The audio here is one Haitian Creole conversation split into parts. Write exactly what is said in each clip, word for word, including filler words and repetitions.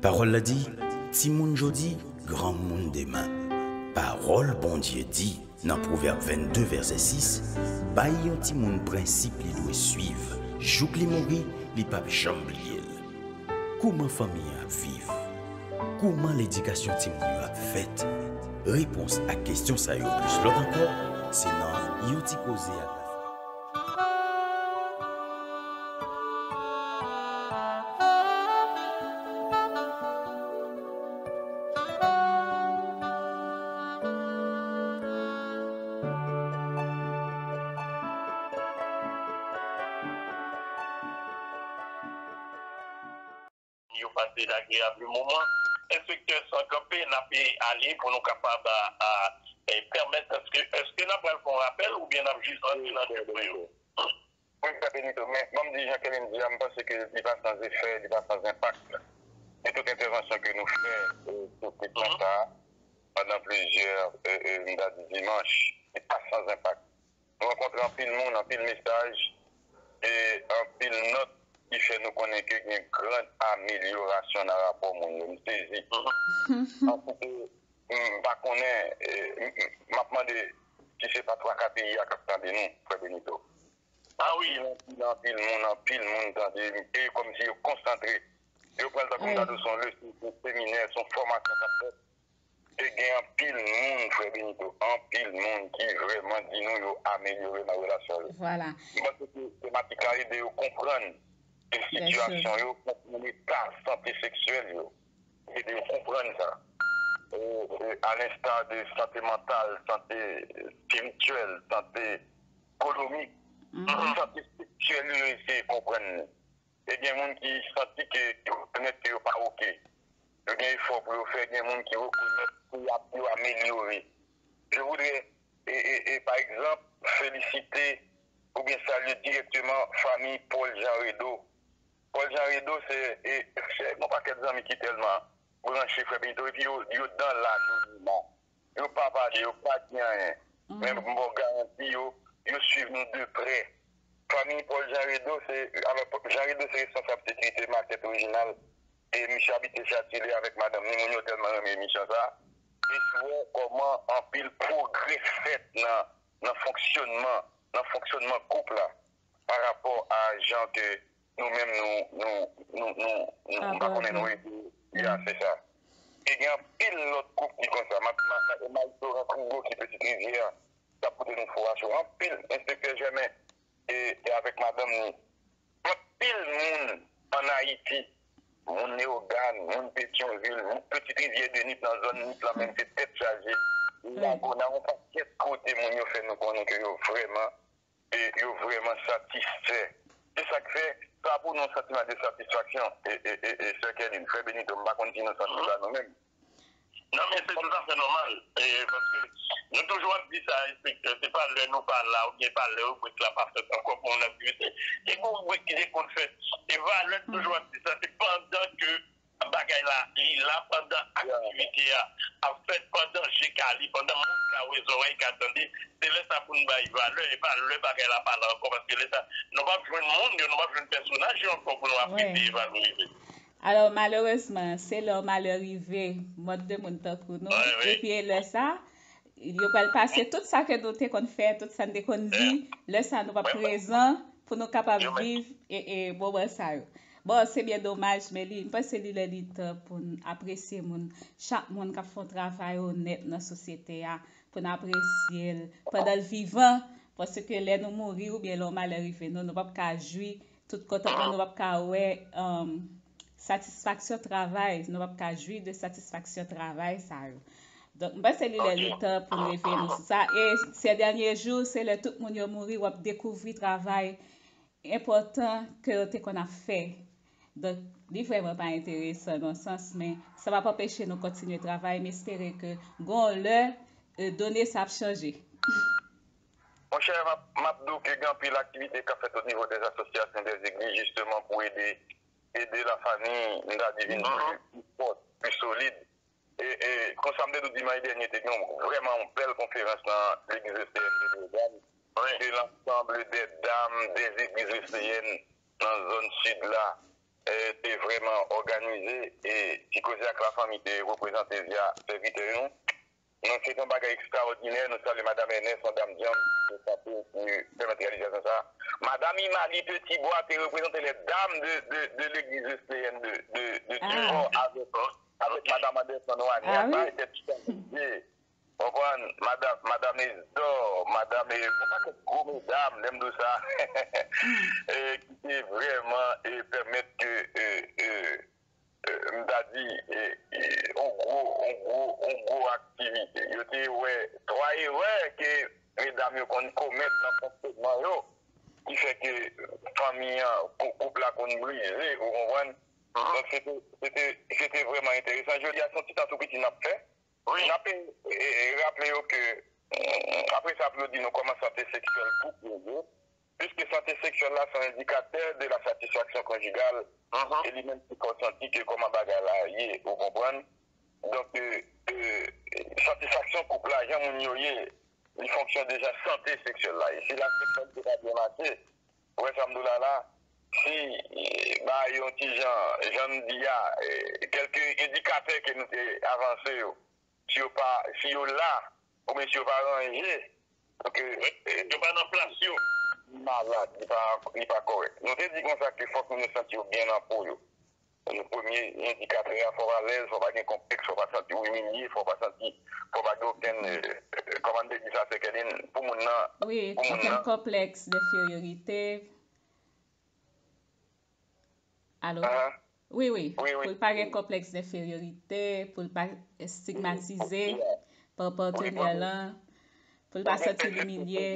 Pawòl la di, timoun jodi, granmoun demen. Pawòl Bondye di nan Pwovèb vennde vèsè sis, bay yon timoun prensip li dwe swiv, jouk li mouri, li p ap janm bliye l. Kòman fanmi an ap viv? Kòman ledikasyon timoun yo ap fèt? Repons ak kesyon sa yo plis lòt ankò, se nan Yon ti koze ak Lafanmi. Yo pase agreyab moman. Enspektè San Kanpe, n ape ale pou nou kapab a, a, e, pèmèt, èske, èske n ap pral fè yon rapèl oubyen n ap jis rantre nan de pwen yo? Wi, Frè Benito, men ban m di jan Kerlin di a, m panse ke li pa sans efè, li pa sans enpak. E tout entèvansyon ke nou fè, e, sou kesyon sa a, pandan plizyè, e, e, m ta di dimanch, li pa sans enpak. Nou rankontre anpil moun, anpil mesaj, e anpil nòt ki fè nou konnen ke gen gran amelyorasyon nan rapò moun yo. M sezi. Paske, m pa konnen, e, m, m, m ap mande si se pa twa ka peyi a k ap tande nou, Frè Benito. Ah wi. Anpil, anpil, anpil moun, anpil moun tande, e kòmsi yo konsantre. Yo pran l tankou m ta di w se yon leson, se yon seminè, se yon fòmasyon k ap fèt. E gen anpil moun, Frè Benito, anpil moun ki vrèman di nou yo amelyore nan relasyon yo. Vwala. M panse ke tematik la ede yo konprann sitiyasyon yo, konprann eta sante seksyèl yo. Ede yo konprann sa. E, e, a lensta de sante mantal, sante espirityèl, sante ekonomik, sante seksyèl yo, yo eseye konprann li. E gen moun ki santi ke, ki rekonèt ke yo pa oke. Yo gen efò pou yo fè, gen moun ki rekonèt ke y ap, yo amelyore. Je voudrais, e, e, e, pa egzanp, felisite oubyen salye dirèkteman fanmi Paul Jean Redo. Paul Jean Redo, se, e, se yon pakèt zanmi ki tèlman branche, Frè Benito, epi yo, yo dan lanoniman. Yo pa pale, yo pa di anyen. Men m ba w garanti, yo, yo swiv nou de prè. Fanmi Paul Jean Redo, se, alò, Jean Redo se responsab sekirite makèt orijinal. E misye abite Châtelet avèk madanm ni. Moun yo tèlman renmen emisyon sa. E si w wè kòman anpil pwogrè fèt nan, nan fonksyònman, nan fonksyònman koup la, pa rapò a jan ke nou menm nou, nou, nou, nou, nou, m pa konnen nou ede, ya, se sa. E gen anpil lòt koup ki konsa. M ap, m ap, Maestro Rantrigo ki Petite Rivière, k ap pote nou enfòmasyon. Anpil, Enspektè Jèmen, e, e avèk madanm ni. Anpil moun ann Ayiti, moun Leyogàn, moun Petyonvil, moun Petite Rivière de Nip, nan zòn Nip lan menm, se tèt chaje. Lagona, yon pakèt kote moun yo fè nou konnen ke yo vrèman, e, yo vrèman satisfè. Se sa k fè, sa pou nou yon santiman de satisfaksyon. E, e, e, e, Sè Kerlin, Frè Benito, m pa konn si nou santi sa nou menm. Non, men se toutafè nòmal. E, paske nou toujou ap di sa, enspektè, se pa lè nou pa la, oubyen pa lè ribrik la pa fèt ankò pou yon aktivite. Te gen yon ribrik ki te konn fèt. E valè, nou toujou ap di sa, se pandan ke bagay la, li la, pandan aktivite a ap fèt, pandan je ka li, pandan moun ka wè, zòrèy ka tande, se lè sa pou n bay valè, e pa lè bagay la pa la ankò, paske lè sa, nou p ap jwenn moun yo, nou p ap jwenn pèsonaj yo ankò pou nou apresye e valorize. Alò, malerezman, se lè yon malè rive, mòd de moun tankou nou, epi e lè sa, yo pral pase tout sa ke nou te konn fè, tout sa n te konn di, lè sa nou p ap prezan pou nou kapab viv e, e moman sa yo. Bon, se byen domaj, men li, m panse li lè li tan pou n apresye moun, chak moun k ap fè yon travay onèt nan sosyete a, pou n apresye l pandan l vivan, paske lè nou mouri oubyen lè yon malè rive nou, nou p ap ka jwi tout kontantman, nou p ap ka wè, um, satisfaksyon travay, nou p ap ka jwi de satisfaksyon travay sa yo. Donk, m panse li lè li tan pou n leve nou sou sa. E se dènye jou, se lè tout moun yo mouri, w ap dekouvri travay enpòtan ke yo te konn ap fè. Donk, li vrèman pa enteresan nan sans, men sa p ap anpeche nou kontinye travay. M espere ke gon lè, e, done sa ap chanje. Monchè, m ap, m ap di w ke gen anpil aktivite k ap fèt o nivo dè asosiyasyon, dè legliz, jisteman pou ede, ede lafanmi, m ta di, vin pli, pli fò, pli solid. E, e, konsa m te di w dimanch dènye, te gen yon, vrèman yon bèl konferans nan legliz E C M de Leyogàn. Wi. Se l'ensemble des dames des églises E C M nan zòn sid la, eh, te vrèman òganize, e Ti Koze ak Lafanmi te reprezante via sèvitè yo. Donk, se te yon bagay ekstraòdinè. Nou salye Madanm Ernest, yon dam djanm de sante, ki pèmèt reyalizasyon sa a. Madanm Imali Petitbois te reprezante les dames de, de, de l'église wesleyèn de, de, de Trevor avèk, avèk Madanm Anderson Wanya. Sa, se ti Konprann, madanm, madanm Isidor, madanm, e, yon pakèt gwo medam, lè m di w sa, e, ki te vrèman, e, pèmèt ke, e, e, e, m ta di, e, e, yon gwo, yon gwo, yon gwo aktivite. Yo te wè twa erè ke medam yo konn komèt nan fonksyonman yo, ki fè ke fanmi an, kou-, koup la konn brize, ou konprann? Donk, se te, se te, se te vrèman enteresan. Jodi a, se yon ti tan tou piti n ap fè. N ap, e, e, raple yo ke, mm, apre sa, pou yo di nou kòman sante seksyèl koup yo ye, piske sante seksyèl la se yon endikatè de la satisfaction conjugale, e li menm ki fè w santi ke kòman bagay la ye, ou konprann? Donk, e, e, satisfaksyon koup la, jan moun yo ye, li fonksyon deja sante seksyèl la. E si la seksyalite pa byen mache, ou wè sa m di w la la, si, e, ba yon ti jan, jan m di a, e, kèlke endikatè ke nou te avanse yo, si yo pa, si yo la, oubyen si yo pa ranje, donk, e, e, yo pa nan plas yo, malad, li pa, li pa kòrèk. Nou te di konsa ke fòk moun yo santi yo byen nan po yo. Premye endikatè a, fò w alèz, fò w pa gen konplèks, fò w pa santi w imilye, fò w pa santi, fò w pa gen okenn, e, e, kòman n te di sa, Sè Kèlin, pou moun nan, wi, pou moun okenn nan konplèks denferyorite. Alo? Aha. Wi, wi. Wi, wi. Pou l pa gen konplèks denferyorite, pou l pa estigmatize pa patenè l lan, pou l pa santi l imilye,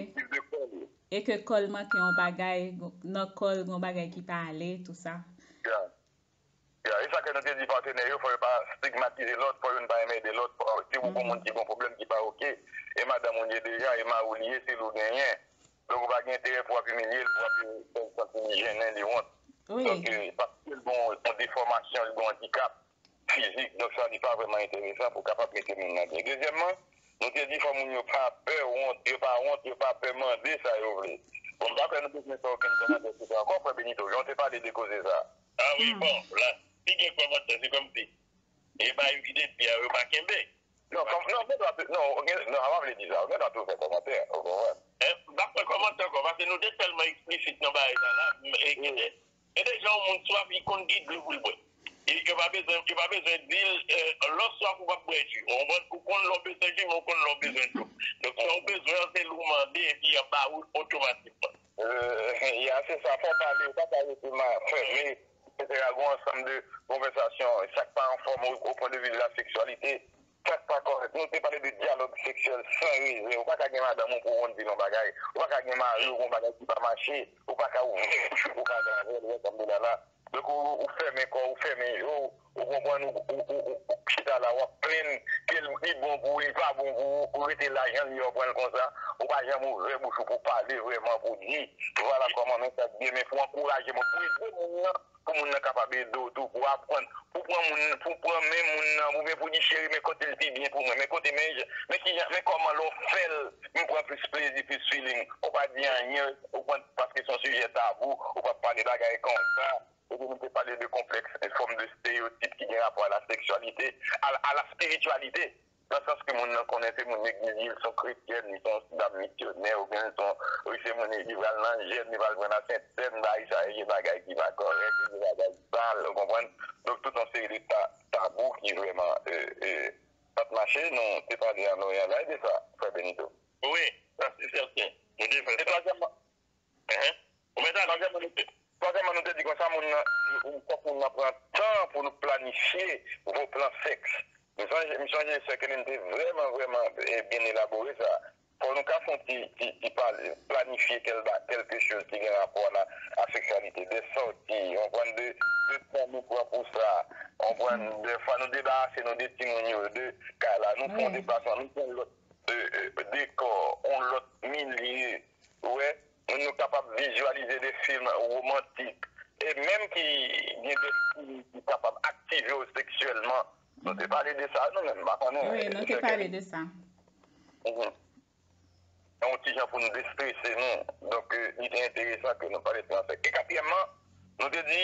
e ke kò l manke yon bagay, nan kò l gen yon bagay ki pa ale, tou sa. Ya. Ya, e sa ke nou te di patenè yo, fò yo pa stigmatize lòt, fò youn pa enmède lòt, fò, si ou gon moun ki gon pwoblèm ki pa oke, e madanm ou l ye deja, e mari w li ye, se li w genyen. Donk, ou pa gen enterè pou w ap imilye l, pou w ap fè l santi li jennen, li wont. Wi. Donk, e, paske l gon yon defòmasyon, li gon andikap fizik, donk sa, li pa vrèman enteresan pou w kapab mete moun nan byen. Dezyèmman, nou te di fò moun yo pa pè wont, yo pa wont, yo pa pè mande sa yo vle. Bon, m pa kwè nou bezwen fè okenn kòmantè sou sa ankò, frè Benito, jan w te pale de koze sa. A wi, bon, la, si gen kòmantè, se kòmsi e ba yo ki te di a, yo pa kenbe. Non, kòm, non, gen dwa tou, non, gen, non, a pa vle di sa, ou gen dwa tou fè kòmantè, ou konprann? Eh, m pa fè kòmantè ankò, paske nou te tèlman eksplisit nan bagay sa la, m, e, e, e deja yon moun swaf, li konn ki dlo pou l bwè. E yo pa bezwen, yo pa bezwen di l, eh, lè w swaf, ou p ap bwè ji. Ou konprann? Ou konn lè w bezwen ji, men ou konn lè w bezwen dlo. Donk, sa w bezwen an, se lè w mande, epi y ap ba ou l otomatikman. Eh, ya, se sa, fò w pale, ou pa ka rete ma-, fèmen, etsetera. Gon ansanm de konvèsasyon, sa k pa anfòm o, o pwen de vi de la seksyalite, sa k pa kòrèk. Nou te pale de dyalòg seksyèl san rezèv. Ou pa ka gen madanm ou pou w konn di l yon bagay. Ou pa ka gen mari w pou yon bagay ki pa mache. Ou pa ka ouvè bouch ou pou w pale avè l, ou wè sa m di w la la. Donk, ou, ou fèmen kò w, ou fèmen je w, ou konprann, ou, ou, ou, ou, ou chita la, w ap plenn ke l, li bon pou ou, li pa bon pou ou, ou rete la, jan l ye, w pran l konsa, ou pa janm ouvè bouch ou pou w pale vrèman, pou w di, vwala kòman, men sa k byen, men pou w ankouraje moun, pou w ede moun nan, pou moun nan kapab ede w tou, pou w aprann, pou w pran moun, pou w pran men moun nan, oubyen pou w di, cheri, men kote l pi byen pou mwen, men kote, men jan, men kijan, men kòman lè w fè l, m pran plis plezi, plis feeling, ou pa di anyen, ou konprann, paske se yon sijè tabou, ou p ap pale bagay konsa. Epi nou te pale de konplèks, yon fòm de esteyotip ki gen rapò a la seksyalite, a, a la spirityalite. Nan sans ke moun nan konnen se moun legliz li, li se yon kretyèn, li se yon dam misyonè, oubyen li se yon, wi, se moun li, li pral nan jèn, li pral pran la sentsèn, bagay sa yo, gen bagay ki pa kòrèk, gen bagay sal, ou konprann? Donk, tout yon seri de ta-, tabou ki vrèman, e, e, pa t mache, nou te pale an Oryan la de sa, frè Benito. Wi, sa se sèten. Nou te fè sa. E twazyèmman, Enhen. Ou mèt ale. Twazyèmman, nou te, twazyèmman, nou te di konsa, moun nan, fòk moun nan pran tan pou nou planifye vos plans sèks. M sonje, m sonje sè Kelin te vrèman, vrèman, eh, byen elabore sa. Fò nou ka fè yon ti, ti, ti pale, planifye kèl ba-, kèlke choz ki gen rapò a, a seksyalite, de sòti, ou konprann, de, de tan nou pran pou sa, ou konprann, dèfwa nou debarase nou de timoun yo, de kay la, nou fè yon deplasman, nou pran lòt, eh, eh, dekò, yon lòt milye, ou wè, nou kapab vizyalize de fim womantik, e menm ki gen de fim ki kapab aktive w seksyèlman. Nou te pale de sa, nou menm, m pa konnen. Wi, nou te pale de sa. Mhm. Yon ti jan pou nou destrese nou. Donk, eh, li te enteresan ke nou pale de plan sèks. E katriyèmman, Nou te di,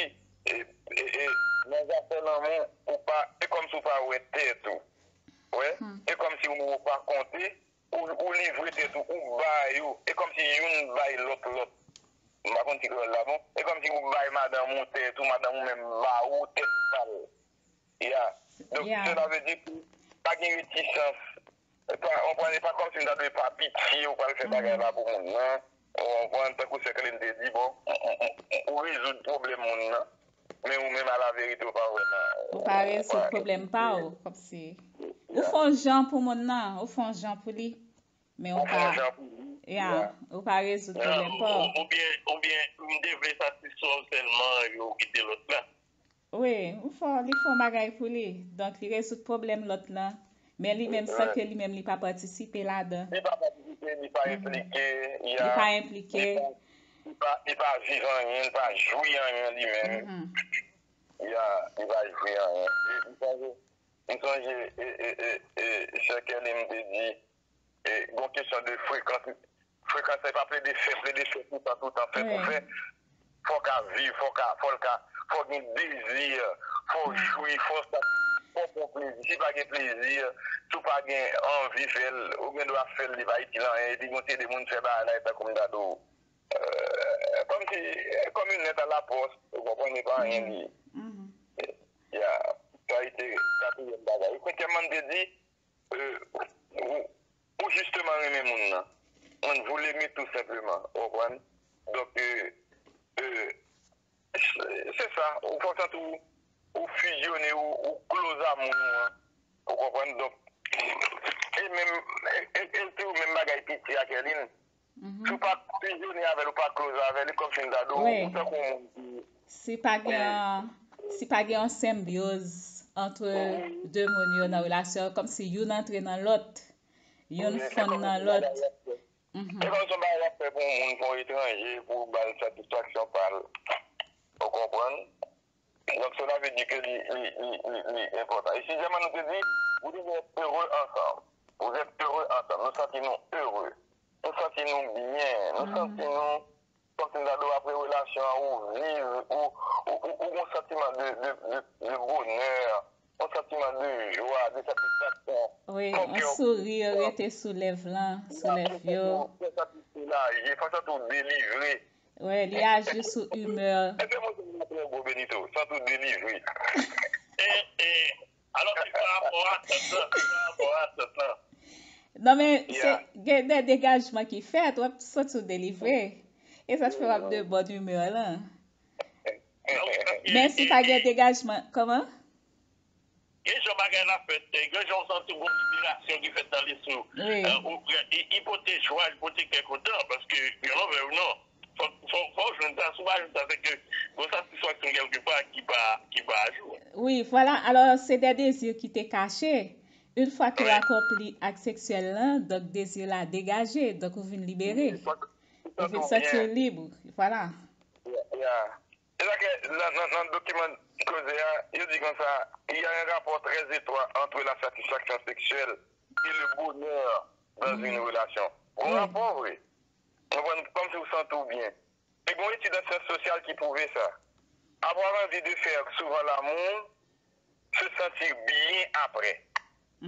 e, e, e, nan zafè lanmou, ou pa, e kòmsi ou pa wè tèt ou. Wè, e kòmsi ou menm ou pa konte, ou, ou livre tèt ou, ou ba yo, e kòmsi youn bay lòt lòt. M pa konn si kreyòl la bon. E kòmsi ou bay madanm ou tèt ou, madanm ou menm ba ou tèt pa l. Ya. Donk, cela veut dire que pa gen retisans. E pa, w konprann, e pa kòmsi m ta dwe pa pitye ou pral fè bagay la pou moun nan. Ou konprann, tankou sè Kelly te di, bon, ou, ou, ou, ou rezoud pwoblèm moun nan, men ou menm, alaverite, ou pa vrèman, ou pa rezoud pwoblèm pa w, kòmsi. Ou fè yon jan pou moun nan, ou fè yon jan pou li, men ou pa, ya, ou pa rezoud pwoblèm pa w. Oubyen, oubyen, m te vle satisfè w sèlman, yo kite lòt la. Wi, ou fè, li fè yon bagay pou li. Donk, li rezoud pwoblèm lòt lan. Men li menm, san ke li menm, li pa patisipe ladan. Li pa patisipe, li pa enplike, li pa enplike. Li pa, li pa viv anyen, li pa jwi anyen li menm. Ya, li pa jwi anyen. E m sonje, m sonje, e, e, e, e, sè Kelly m te di, e, gon kesyon de frekans. Frekans la, e pa plede fè, plede fè toutan, toutan, fè pou fè. Fò w ka viv, fò w ka, fò l ka, fò w gen dezi, fò w jwi, fò w sa, fò w pran plezi. Si pa gen plezi, si w pa gen anvi fè l, ou gen dwa fè l, li pa itil anyen. Epi gon seri de moun fè bagay la, e tankou m ta di w, kòmsi, kòm yon lèt a la pòs, ou konprann, e pa anyen li. Ya, sa a te katriyèm bagay. Senkyèmman, m te di, euh, ou, ou jisteman renmen moun nan. Moun, vous l'aimez tout simplement, ou konprann? Donk, euh, euh, se, se sa, ou fè w santi ou, ou fizyone, ou, ou close a moun ou an, ou konprann? Donk, e menm, e, e, e, se menm bagay piti a Kerline. Si w pa fizyone avè l, ou pa close avè l, e kòmsi m ta di w, ou tankou yon moun ki, si pa gen, si pa gen yon senbyoz ant de moun yo nan relasyon, kòmsi youn antre nan lòt, youn fonn nan lòt. E kòmsi yon bagay w ap fè pou yon moun, pou yon etranje, pou w ba l satisfaksyon pa l. Ou konprann? Donk, cela veut dire que li, li, li, li, li enpòtan. E sizyèmman, nou te di, vous devez être heureux ensemble. Vous êtes heureux ensemble. Nou santi nou ere. Nou santi nou byen. Nou santi nou, kòmsi m ta di w, apre relasyon an, ou viv, ou, ou, ou, ou gon santiman de, de, de, de bonè, yon santiman de jwa, de satisfaksyon. Wi, yon souri rete sou lèv lan, sou lèv yo. Fò w santi w soulaje, fò w santi w delivre. Wi, li aji sou imè. Èske mwen te gen trè gwo Benito, santi w delivre? E, e, alò, se pa rapò a atant lan, se pa rapò a atant lan. Non, men se gen de degajman ki fèt, w ap santi w delivre. E sa k fè w ap de bòn imè lan. Men si pa gen degajman, kòman? Gen jan bagay la fèt, gen jan w santi w gon liberasyon ki fèt nan lespri w. Wi. Eh, ou, li, li pote jwa, li pote kè kontan, paske, you know, vè ou non, fò, fò, fò w jwenn sa, si w pa jwenn sa, se ke gon satisfaksyon kèlkepa ki pa, ki pa ajou. Wi, vwala, alò, se de dezi ki te kache. Yon fwa ke w akonpli ak seksyèl lan, donk dezi la degaje, donk ou vin libere. Ou vin santi w lib, vwala. Yeah, yeah. Se sa ke nan, nan, nan dokiman koze a, yo di konsa, il y a un rapport très étroit entre la satisfaction sexuelle et le bonheur dans une relation. Gon rapò vre. Ou konprann, kòmsi w santi w byen. E gon etid an syans sosyal ki pwouve sa. Avoir envie de faire souvent l'amour, se santi byen apre.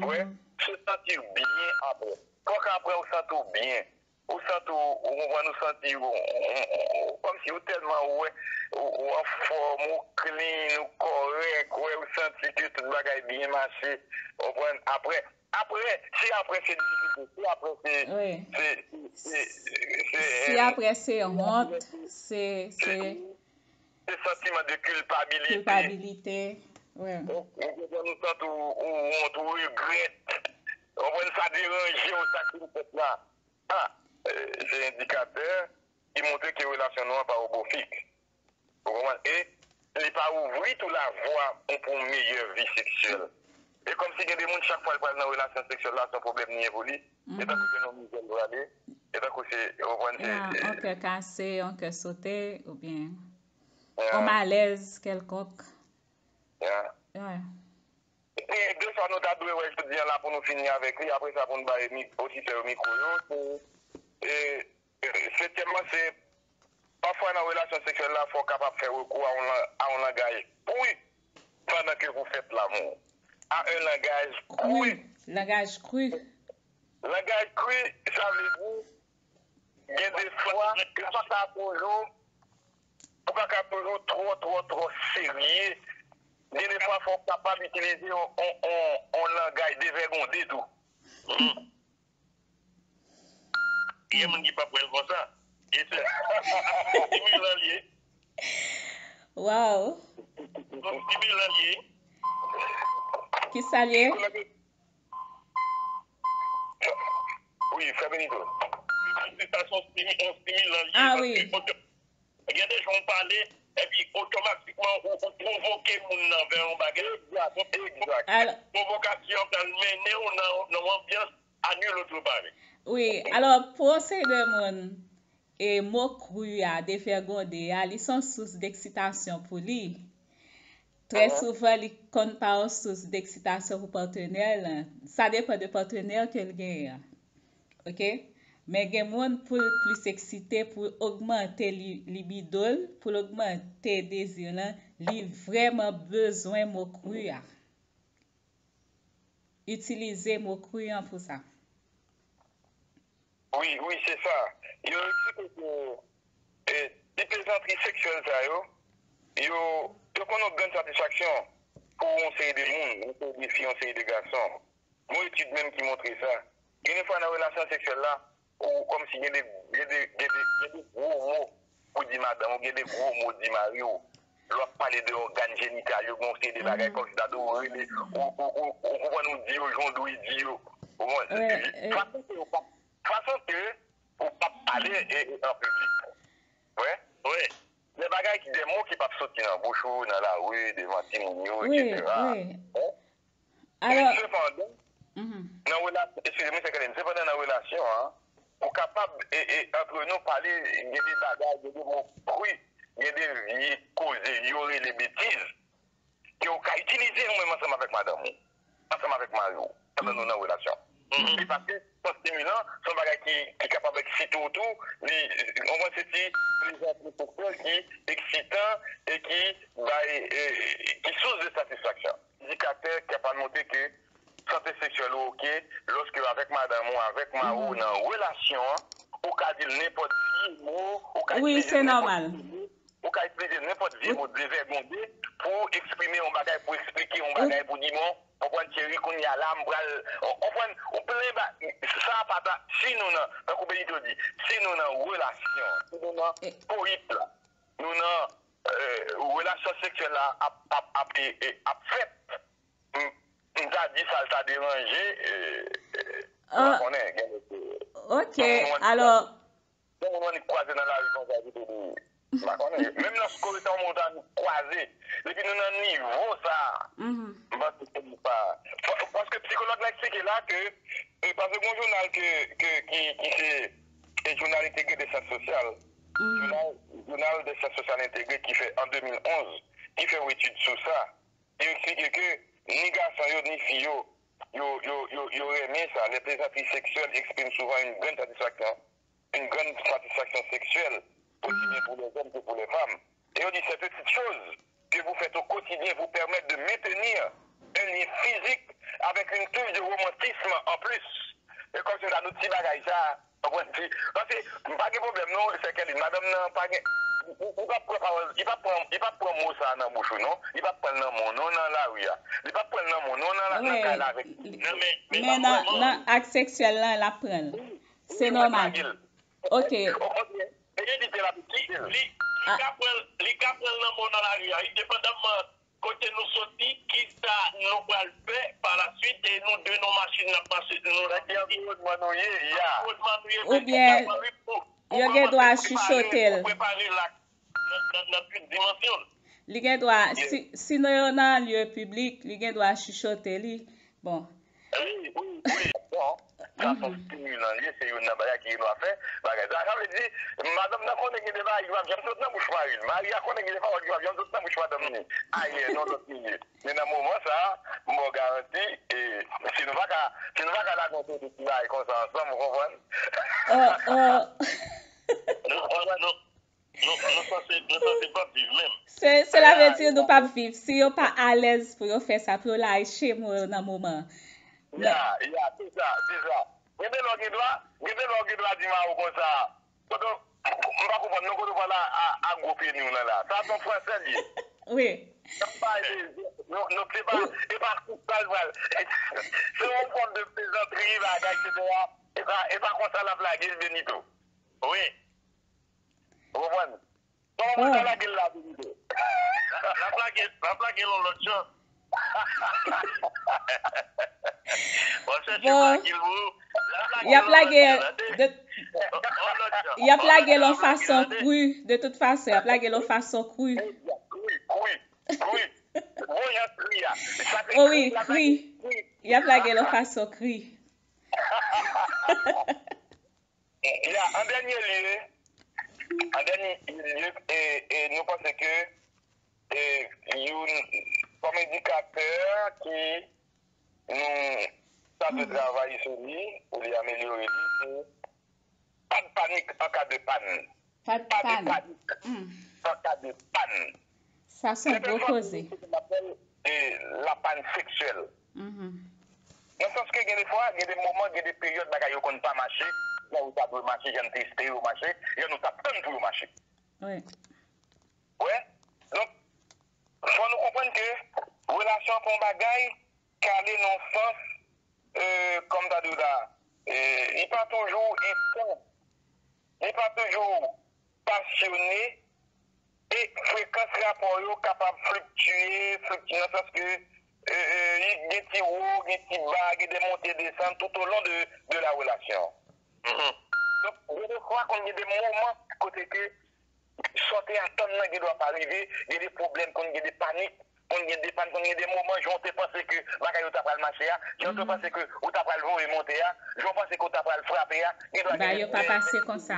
Wè, se santi byen apre. Fòk apre ou santi w byen. Ou santi w, ou konprann, ou santi w, ou, ou, ou, kòmsi ou tèlman wè, ou, ou anfòm, ou clean, ou kòrèk, wè, ou santi ke tout bagay byen mache, ou konprann. Apre, apre, si apre se difikilte, si apre se, se, se, se, se, si apre se wont, se, se, se santiman de kilpabilite. Kilpabilite, wi. Ou, ou konprann, ou santi w, ou wont, ou regrèt. Ou konprann, sa deranje w, sa ki fèt la. Ah, eh, se endikatè ki montre ke relasyon nou an pa o bo fik. Ou konprann? E li pa ouvri tou lavwa pou yon meyè vi seksyèl. E kòmsi gen de moun, chak fwa l pral nan relasyon seksyèl la, se yon pwoblèm li ye pou li. E tankou se nan yon mizè l prale, e tankou se, ou konprann, se, yon kè kase, yon kè sote, oubyen yon malèz kèlkonk. Ya. Wi. E de sa nou ta dwe wè jodi a la pou nou fini avèk li, apre sa pou nou bay mi-, oditè yo mikwo yo, se, e, e, setyèmman, se Pafwa nan relasyon seksyèl la, fò w kapab fè rekou a yon, lan- a yon langaj kri pandan ke vous faites l'amour. A un langage cru. Langaj kri. Langaj kri, sa vle di, gen de fwa, ou pa ka toujou, ou pa ka toujou twò, twò, twò serye. Gen de fwa, fò w kapab itilize yon, yon, yon, yon langaj devègonde tou. Gen moun ki p ap wè l konsa. Gen sè. Stimulan l ye. Waw. Yon stimulan l ye. Kisa l ye? Wi, frè Benito. Sa se yon stimi- yon stimulan l ye. Ah, wi. Paske oto- gen de jan w pale, epi otomatikman ou, ou pwovoke moun nan vè yon bagay. Egzak, egzak. Al- Pwovokasyon an pral mennen w nan, nan yon anbyans a nul autre pareil. Wi, alò, pou yon seri de moun, e mo kri a, devègonde a, li se yon sous d'eksitasyon pou li. Trè souvan, li konn pa yon sous d'eksitasyon pou patnè l lan. Sa depann de patnè ke l genyen an. Oke? Men gen moun, pou l plis eksite, pou l ogmante li- libido l, pou l ogmante dezi l lan, li vrèman bezwen mo kri a. Itilize mo kri an pou sa. Wi, wi, se sa. Yo eksplike ke e, ti plezantri seksyèl sa yo, yo, yo konn yon grann satisfaksyon pou yon seri de moun, yon seri de fi, yon seri de gason. Gon etid menm ki montre sa. Gen de fwa nan relasyon seksyèl la, ou kòmsi gen de, gen de, gen de, gen de gwo mo pou di madanm ou, gen de gwo mo di mari w. Lè w ap pale de ògàn jenital yo, gen yon seri de bagay kòmsi ta dwe ou rele, ou, ou, ou, ou konprann, ou di yo jan w dwe di yo. Ou konprann? Wi, wi. Fason ke ou p ap, fason ke ou p ap pale e, e, an piblik. Wi. Wi. De bagay ki, de mo ki p ap soti nan bouch ou, nan lari, devan timoun yo, Wi, etsetera. wi. Wi. Alò, Sepandan, mhm. nan relasyon, eskize m, Mister Kevin, sepandan nan relasyon an, ou kapab, e, e, antre nou pale, gen de bagay, gen de mo kri, gen de vye koze, yo rele betiz, ke ou ka itilize ou menm ansanm avèk madanm ou, ansanm avèk mari w, pandan nou nan relasyon. E paske se yon stimulan, se yon bagay ki, ki kapab eksite w tou, li, ou konprann, se ti plezi seksyèl ki eksitan e ki bay, e, ki sous de satisfaksyon. Endikatè ki kapab montre ke sante seksyèl ou oke lòske w avèk madanm ou, avèk mari w nan relasyon an, ou ka di l nenpòt vye mo, ou ka Wi, itilize se nenpòt nòmal. vye mo, ou ka itilize nenpòt vye mo devègonde pou eksprime yon bagay, pou eksplike yon bagay, pou di, bon, konprann cheri, kounye a la, m pral, ou konprann, ou plen ba, sa pa ta, si nou nan, tankou Benito di, si nou nan relasyon, si nou nan E- koit la, nou nan, e, relasyon seksyèl la ap, ap, ap, e, e, ap fèt, m, m ta di sa l ta deranje, e, e, ou Ah, konnen, gen de, ok, alò, gen moun annik kwaze nan lari konsa, ki te di, m pa konnen, menm nan Skoritòm ou ta annik kwaze, depi nou nan nivo sa a, mhm, m panse ke li pa, pa- paske psikològ la eksplike la ke, e, paske gon jounal ke, ke, ki, ki se, e, jounal entegre de syans sosyal, jounal, jounal de syans sosyal entegre ki fè an de mil onz, ki fè yon etid sou sa, yo eksplike ke ni gason yo, ni fi yo, yo, yo, yo, yo renmen sa, les plaisanteries sexuelles expriment souvent une grande satisfaction, une grande satisfaction sexuelle, aussi bien pour les hommes que pour les femmes. Et on dit ces petites choses que vous faites au quotidien vous permettent de maintenir un lien physique avec une touche de romantisme en plus. E kòmsi sa nou ti bagay sa, ou konprann, ti, paske m pa gen pwoblèm non, sè Kèlin, madanm nan pa gen, ou, ou p ap pran pawòl, li p ap pran, li p ap pran mo sa a nan bouch ou non, li p ap pran l nan men w non, nan lari a, li p ap pran l nan men w non, nan, nan Wi. kay la avèk. Non, men, men Men pa nan, vrèman. Nan ak seksyèl lan, l ap pran l. Se nòmal. Ok. Okontrè, evite l ap Li, li, li ka pran, li ka pran l nan men w nan lari a, endepandaman kote nou soti, kisa nou pral fè pa la swit, e nou de nan machin n ap mache, nou nan ki anviwònman nou ye, ya. Anviwònman nou ye, Oubyen, pou, pou yo gen dwa kòmanse prepare, chichote l. Pou prepare l ak nan, nan, nan tout dimansyon l. Li gen dwa, si, si nou yo nan lye piblik, li gen dwa chichote li. Bon. Wi, wi, wi. Bon, sa se yon stimulan li ye, se youn nan bagay ki gen dwa fè bagay sa. Sa vle di, madanm nan konnen gen de bagay ki p ap janm sot nan bouch mari l. Mari a konnen gen de pawòl ki p ap janm sot nan bouch madanm li. Ayè, nan lòt milye. Men nan moman sa a, m ba w garanti, e, si nou pa ka, si nou pa ka lage yon seri de ti bagay konsa ansanm, ou konprann? Oh, oh. Non, non, non. Nou, nou sanse, nou sanse p ap viv menm. Se, cela veut dire nou p ap viv. Si yo pa alèz pou yo fè sa, pou yo lage mo yo nan moman. Ya, ya, se sa, se sa. Gen de lè w gen dwa, gen de lè w gen dwa di Maro konsa, kote, m pa konprann non, kote w pral a, a, a gwo pye nou nan la. Sa se yon fransè l ye. Wi. N ap pale de, nou, nou, se pa, e pa konsa l pral. Se yon fòm de plezantri, bagay, etsetera. E pa, e pa konsa l ap lage l, Benito. Wi. Ou konprann? Kòman mwen ka lage l la pou li tou? L ap lage, l ap lage l yon lòt jan. W ap chèche Bon, lage l pou ou. L ap lage y ap l yon lòt lage jan, tande? De, Yon lòt jan. Y ap lage l yon fason kri. De tout fason, y ap lage l yon fason kri. Kri, kri, kri. Bon jan kri a. Sa se Oh wi, kri, l ap kri. Lage kri. Y ap lage l yon fason kri. Ya, an dènye lye, an dènye lye, e, e nou panse ke e, youn, kòm endikatè ki nou ta dwe travay sou li, pou li amelyore li, se pa de panik an ka de pàn. Pa de Pa de panik. panik Hmm. an ka de pàn. Sa se yon gwo koze. Gen de fwa, nou gen sa n apèl, e, la panne sexuelle. Mhm. Nan sans ke gen de fwa, gen de moman, gen de peryòd bagay yo konn pa mache, jan yo ta dwe mache, jan n te espere yo mache, jan nou t ap tann pou yo mache. Wi. Wè? Donk, fò nou konprann ke relasyon an pa yon bagay k ale nan sans, e, kòm ta di w la, e, li pa toujou enstans, li pa toujou pasyone, e frekans rapò yo kapab fliktiye, fliktiye nan sans ke, e, e, li gen ti wo, gen ti ba, gen de monte desann tout au long de, de la relation. Mhm. Donk, gen de fwa, konn gen de moman kote ke Sa w te atann nan gen dwa pa rive, gen de pwoblèm, konn gen de panik, konn gen de pàn, konn gen de moman, jan w te panse ke bagay yo ta pral mache a, jan w te Mhm. panse ke ou ta pral voye monte a, jan w panse ke ou ta pral frape a, gen dwa Ba gen yo pa de, pase konsa.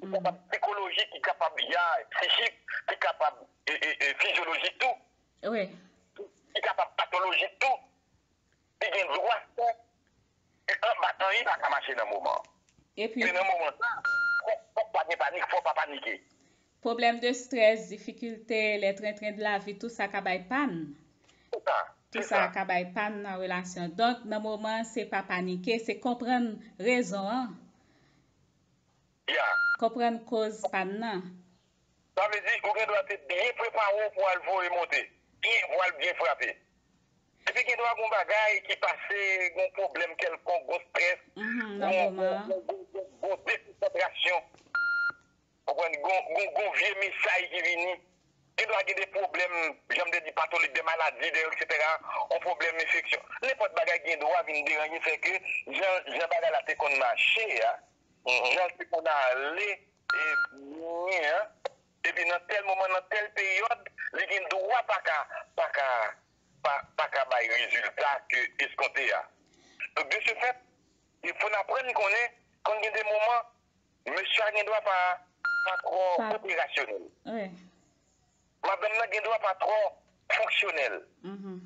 ki kapab sikolojik, ki kapab ya, psichik, ki kapab e, e, e, fizyolojik tou, Wi. ki kapab patolojik tou. Li gen dwa fè ke anba tan li pa ka mache nan moman an. Epi Men nan moman sa, fòk, fòk pa gen panik, fòk pa panike. Pwoblèm de strès, difikilte, lè trentren de lavi, tou sa ka bay pàn. Se sa, Tou se sa sa. ka bay pàn nan relasyon. Donk, nan moman an, se pa panike, se konprann rezon an. Ya. Konprann koz pàn nan. Sa vle di, ou gen dwa te byen prepare w pou al voye monte, byen, pou al byen frape. Epi gen dwa gen yon bagay ki pase, gen yon pwoblèm kèlkonk, gen yon strès, Mhm, nan gen yon, moman an. gen yon, gen yon, gen yon dekonsantrasyon. Ou konprann? Gen yon, gen yon, gen yon vye mesay ki vini. Gen dwa gen de pwoblèm, jan m te di, patolik, de maladi, de, etsetera, yon pwoblèm enfeksyon. Nenpòt bagay gen dwa vin deranje, fè ke jan, jan bagay la te konn mache a, Mhm. jan l te konn ale, e, byen an, epi nan tèl moman, nan tèl peryòd, li gen dwa pa ka, pa ka, pa, pa ka bay rezilta ke eskonte a. Donk, de ce fait, il faut n aprann konnen, konn gen de moman, mesye a gen dwa pa, pa twò Pa operasyonèl. Wi. Madanm nan gen dwa pa twò fonksyonèl. Mhm.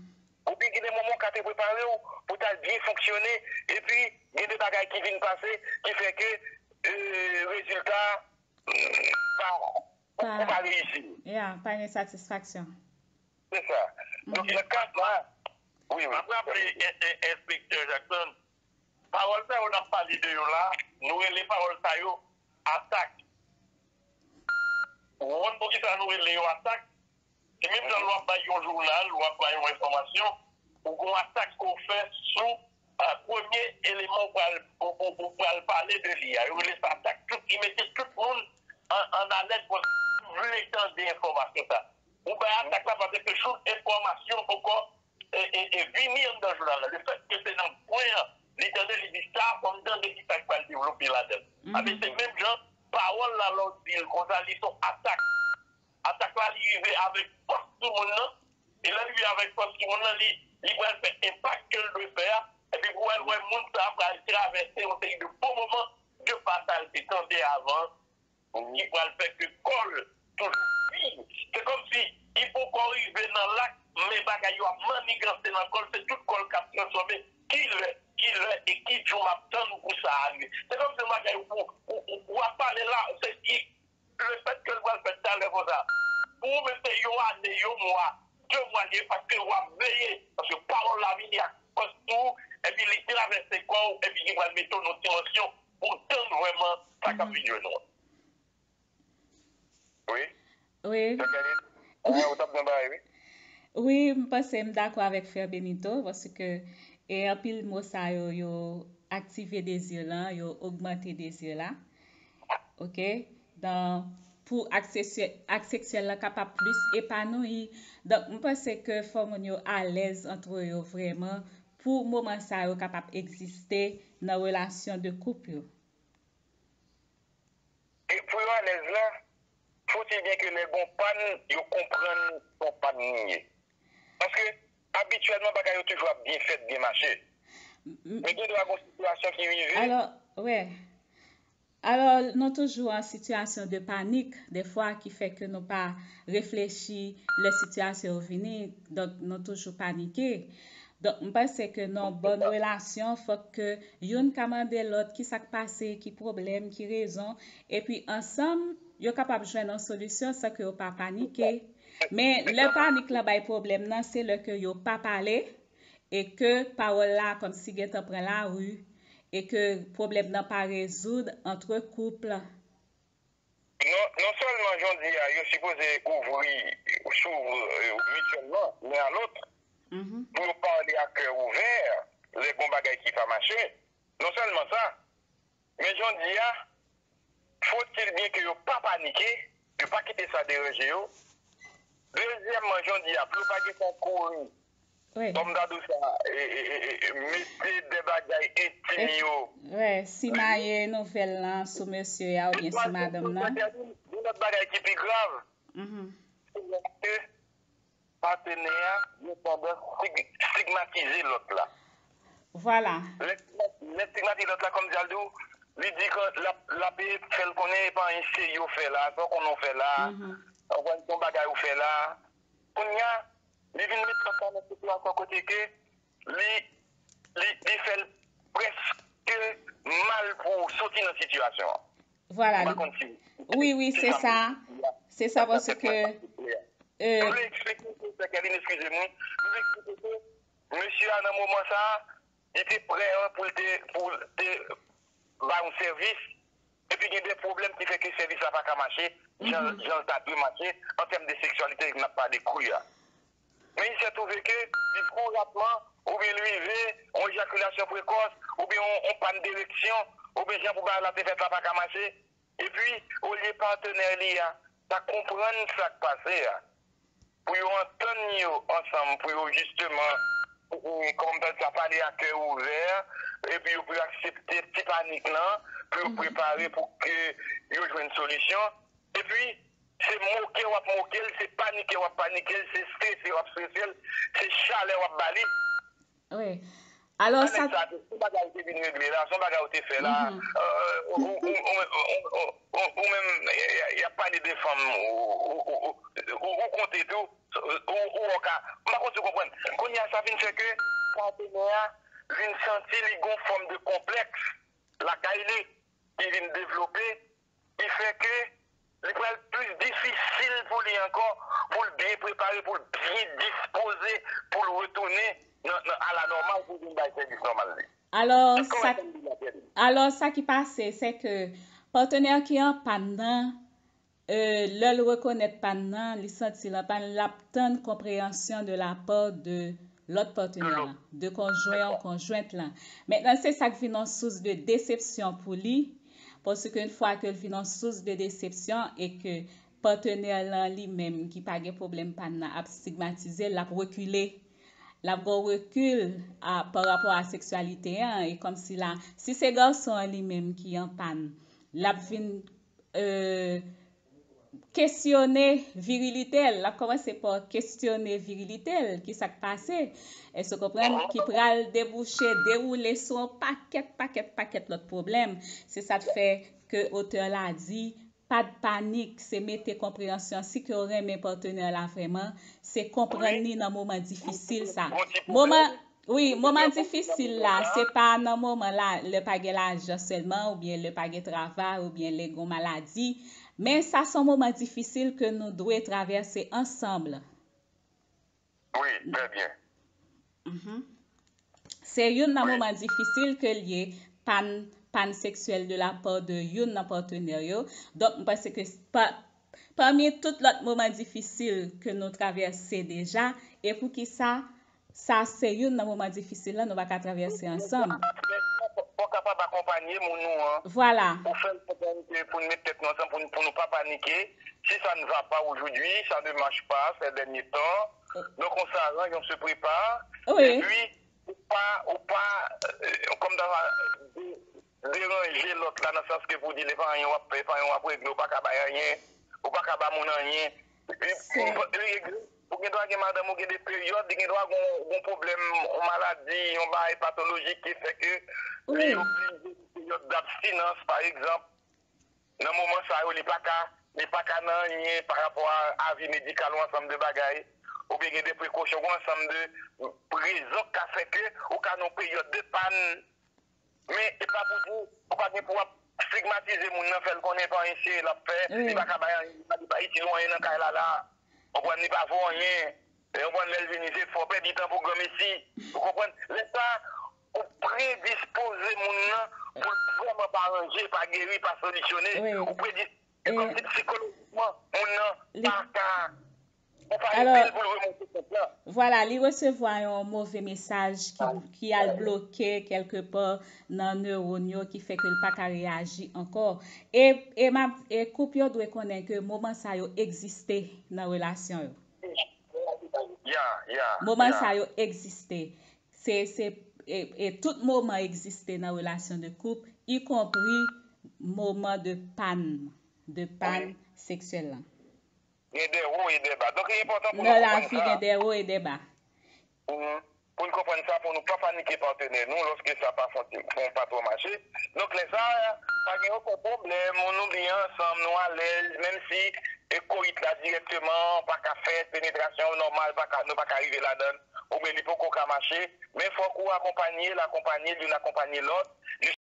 Oubyen gen de moman w ka te prepare w pou w t al byen fonksyone, epi gen de bagay ki vin pase, ki fè ke, e, rezilta, mm, pa, ou, ou Pa pa reyisi. Ya, pa gen satisfaksyon. Se sa. Donk, Mhm. nan ka sa, wi, wi. M ap raple, en-, en-, enspektè Jackson, pawòl sa yo n ap pale de yo la, nou rele pawòl sa yo atak. Ou konprann poukisa nou rele yo atak? Se menm jan lè w ap bay yon jounal, w ap bay yon enfòmasyon, ou gen yon atak ke w fè sou, a, premye eleman ou pral, ou, ou, ou pral pale de li a. Yo rele sa atak. Tout, li mete tout moun an, an alèt, bon, vle tande enfòmasyon sa. Ou bay atak la paske jouk enfòmasyon poko e, e, e vini anndan jounal la. Lefètke se nan pwen an, li tande, li di sa, fò m tande kisa k pral devlope ladan l. Mhm. Ebyen, se menm jan, pawòl la, lè w di l konsa, li se yon atak. Atak la, li rive avèk fòs sou moun nan, e lè li rive avèk fòs sou moun nan, li, li pral fè enpak ke l dwe fè a, epi pou w wè, l wè moun sa a pral travèse yon seri de bon moman, de pa sa l te tande avan, ki pral fè ke kò l toujou viv. Se kòmsi li poko rive nan lak, men bagay yo ap manniganse nan kò l, se tout kò l k ap transfòme. Kilè, kilè e ki jou m ap tann pou sa a rive? Se kòmsi yon bagay ou, ou, ou, ou ap pale la, se, li, Lefètke l pral fèt talè konsa, pou ou menm se yon ane, yon mwa, de mwa li ye, paske w ap veye, paske pawòl la vini ak fòs sou ou, epi li travèse kò w, epi li pral mete w nan yon dimansyon pou w tann vrèman sa k ap vin jwenn ou an. Wi. Wi. Jacqueline, ah, ou t ap di yon bagay, wi. Wi, m panse m dakò avèk Frè Benito, paske e anpil mo sa yo, yo aktive dezi lan, yo ogmante dezi la. Oke? Dan, pou ak seksyè-, ak seksyèl lan kapab plis epanoui. Donk, m panse ke fò moun yo alèz antre yo vrèman, pou moman sa yo kapab egziste nan relasyon de koup yo. E pou yo alèz la, fòtil byen ke lè gon pàn, yo konprann se yon pàn li ye. Paske, abityèlman, bagay yo toujou ap byen fèt, byen mache. Men gen dwa gon sitiyasyon ki rive. Alò, wè. Alò, nou toujou an sitiyasyon de panik, dèfwa ki fè ke nou pa reflechi lè sitiyasyon yo vini, donk nou toujou panike. Donk, m panse ke nan yon bòn relasyon, fòk ke youn ka mande lòt ki sa k pase, ki pwoblèm, ki rezon, epi ansanm, yo kapab jwenn yon solisyon san ke yo pa panike. Men, lè panik lan bay pwoblèm nan, se lè ke yo pa pale, e ke pawòl la kòmsi gentan pran lari, e ke pwoblèm nan pa rezoud antre koup. Non, non sèlman jan w di a, yo sipoze ouvri, s'ouvrir, euh, mutuellement, l'un à l'autre, pou yo pale a kè ouvè, lè gon bagay ki pa mache, non sèlman sa, men jan w di a, fòtil byen ke yo pa panike, yo pa kite sa deranje yo. Dezyèmman, jan w di a, pou yo pa gentan kouri, wi, kòm ta di w sa, e, e, e, e, mete de bagay entim yo. Wi, simaye nouvèl lan sou mesye a oubyen sou madanm nan. Gen lòt bagay ki pi grav. Se lè ke patenè a gen tandans stig-, stigmatize lòt la. Vwala. Lè, lè stigmatize lòt la, kòm di al di w, li di ke l ap, l ap fè l konnen e pa anyen serye w fè la, sa w konnen w fè la, anpwen se yon bagay ou fè la. Kounye a, li vin met lòt la nan sitiyasyon kote ke li, li, li fè l prèske mal pou w soti nan sitiyasyon an. Vwala. Ou pa konn si. Wi, wi, se sa. Se sa, paske, euh, m vle eksplike ke, Jacqueline, eskize m, wi. M vle eksplike ke mesye a, nan moman sa a, li te prè, hein, pou l te, pou l te bay yon sèvis, epi gen de pwoblèm ki fè ke sèvis la pa ka mache jan, jan l ta dwe mache, an tèm de seksyalite, n ap pale kwi a. Men il se trouve ke li tro rapman, oubyen li rive, yon ejakilasyon prekòs, oubyen yon, yon pàn dereksyon, oubyen jan pou bagay la te fèt la pa ka mache. Epi, olye patnè li a ta konprann sa k pase a, pou yo antann yo ansanm, pou yo jisteman, e, kòm ta di sa, pale a kè ouvè, epi yo pou yo aksepte ti panik lan, pou yo prepare pou ke yo jwenn solisyon. Epi, se moke w ap moke l, se panike w ap panike l, se strese w ap strese l, se chalè w ap ba li. Wi. Alò, sa, sa, se yon bagay ou te vin regle la, se yon bagay ou te fè la, euh, ou, ou, ou menm, y, y, y ap pale de fanm, ou, ou, ou konte tou, ou, ou, ou ka, m pa konn si w konprann. Kounye a, sa vin fè ke patenè a vin santi li gon fòm de konplèks lakay li, ki vin devlope, ki fè ke li pral plis difisil pou li ankò, pou l byen prepare, pou l byen dispoze, pou l retounen nan, nan, a la nòmal, pou l vin bay sèvis nòmal li. Alò, sa, alò, sa ki pase, se ke patnè ki an pàn nan, euh, lè l rekonèt pàn nan, li santi l an pàn, l ap tann konpreyansyon de la part de lòt patnè lan, de konjwen an, konjwent lan. Mentnan, se sa k vin yon sous de desepsyon pou li, paske yon fwa ke l vin yon sous de desepsyon e ke patnè lan li menm ki pa gen pwoblèm pàn nan ap stigmatize l, l ap rekile. L ap gen yon rekil a, pa rapò a seksyalite an, e kòmsi la, si se gason an li menm ki an pàn, l ap vin, euh, kesyone virilite l, l ap kòmanse pa kesyone virilite l, ki sa k pase, èske w konprann, ki pral debouche, dewoule sou yon pakèt, pakèt, pakèt lòt pwoblèm. Se sa k fè ke otè la di, pa de panik, se mete konpreyansyon. Si ke w renmen patnè la vrèman, se konprann li nan moman difisil sa. Moman, wi, moman difisil la, se pa nan moman la, lè pa gen lajan sèlman, oubyen lè pa gen travay, oubyen lè gen maladi, Men sa se yon moman difisil ke nou dwe travèse ansanm. Wi, trè byen. Mhm. Se youn nan moman difisil ke l ye, pann, pann seksyèl de la part de youn nan patnè yo. Donk, m panse ke pa, pami tout lòt moman difisil ke nou travèse deja, e poukisa sa se youn nan moman difisil la nou pa ka travèse ansanm. Fò kapab akonpanye moun nou an. Vwala. Pou fè l konprann ke pou n met tèt nou ansanm, pou n, pou nou pa panike. Si ça ne va pas aujourd'hui, ça ne marche pas ces derniers temps. Donc on s'arrange, on se prépare. Wi. Et puis, ou pa, ou pa, euh, comme dans la, dé- deranje lòt la nan sans ke pou di li pa anyen w ap fè, pa anyen w ap regle, ou pa ka bay anyen, ou pa ka ba moun anyen. Ou gen dwa gen madanm ou gen de peryòd, li gen dwa gen yon pwoblèm, yon maladi, yon bagay patolojik ki fè ke li oblije peryòd dabstinans, pa egzanp. Nan moman sa yo, li pa ka, li pa ka nan anyen pa rapò a avi medikal, yon ansanm de bagay, oubyen gen de prekosyon, yon ansanm de rezon k ka fè ke ou ka nan yon peryòd de pàn. Men, e pa pou di, ou pa gen pou w ap stigmatize moun nan, fè l konnen pa anyen serye l ap fè, li pa ka bay anyen, li pa itil ou anyen nan kay la la. Konprann, li pa vo anyen. Ou konprann, lè l vini, se fò pèdi tan pou granmesi. Ou konprann? Lè sa, ou predispoze moun nan pou l vrèman pa ranje, pa geri, pa solisyone. Ou predispoze kòmsi psikolojikman, moun nan pa ka, ou pa ede l pou l remonte pant lan. Vwala, li resevwa yon move mesaj ki, ki al bloke kèlke pa nan newòn yo, ki fè ke l pa ka reyaji ankò. E, e, m ap, e koup yo dwe konnen ke moman sa yo egziste nan relasyon yo. Ya, ya. Moman sa yo egziste. Se, se, e, e tout moman egziste nan relasyon de koup, ikonpri moman de pàn, de pàn seksyèl lan. Gen de wo e de ba. Donk, li enpòtan pou nou konprann sa. Nan lavi, gen de wo e de ba. Pou n konprann sa, pou nou pa panike patnè nou lòske sa pa fon, fon pa twò mache. Donk, lè sa, pa gen okenn pwoblèm, nou byen ansanm, nou alèz, menm si e koyit la dirèkteman pa ka fèt, penetrasyon nòmal pa ka, nou pa ka rive ladan l, oubyen li poko ka mache, men fòk ou akonpanye l, akonpanye l, youn akonpanye lòt,